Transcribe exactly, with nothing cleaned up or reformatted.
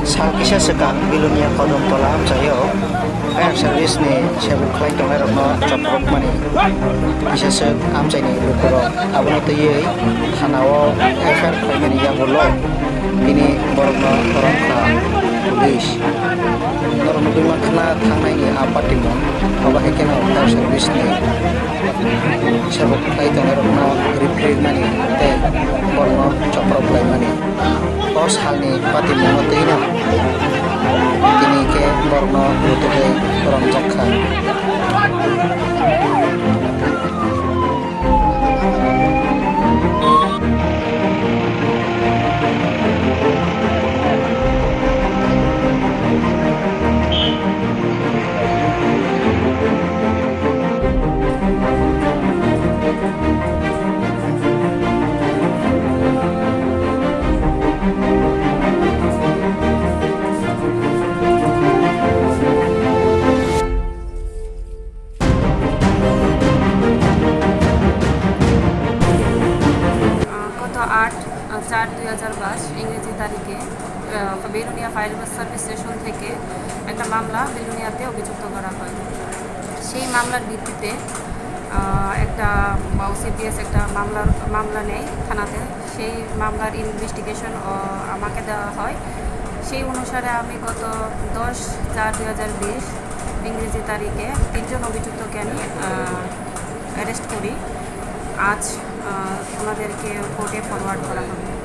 Sal kisa swkang Bilonia Kodom Tola amchaio fire service ni sebuk khlai tongnai rokno chopropmani kisa swk amchaini lukurok abono twiwi thanao F I R khlaimani yagulo tini borokno romkha police. Norok nugwi mankha na thangnaini a party mung abo hai kheno fire service ni sebuk khlai tongnai rokno riprirmani tei borokno choprok laimani. O salni patimungno twi no tini khe borokno rutugwi romjak kha. আহ, গত আট, আহ, চার দুই হাজার বাইশ ইংরেজি তারিখে, আহ, Belonia fire service station থেকে একটা মামলা বেলুনিয়াতে অভিযুক্ত করা হয়। সেই মামলার ভিত্তিতে, আহ, একটা, বা, ও সি পি এস একটা মামলার, মামলা নেয় থানাতে। সেই মামলার ইনভেস্টিগেশন, আহ, আমাকে দেওয়া হয়। সেই অনুসারে আমি গত দশ চার দুই হাজার বিশ ইংরেজি তারিখে তিনজন অভিযুক্তকে আমি, আহ, অ্যারেস্ট করি। আজ, আহ, ওনাদেরকে কোর্টে ফরওয়ার্ড করা হবে।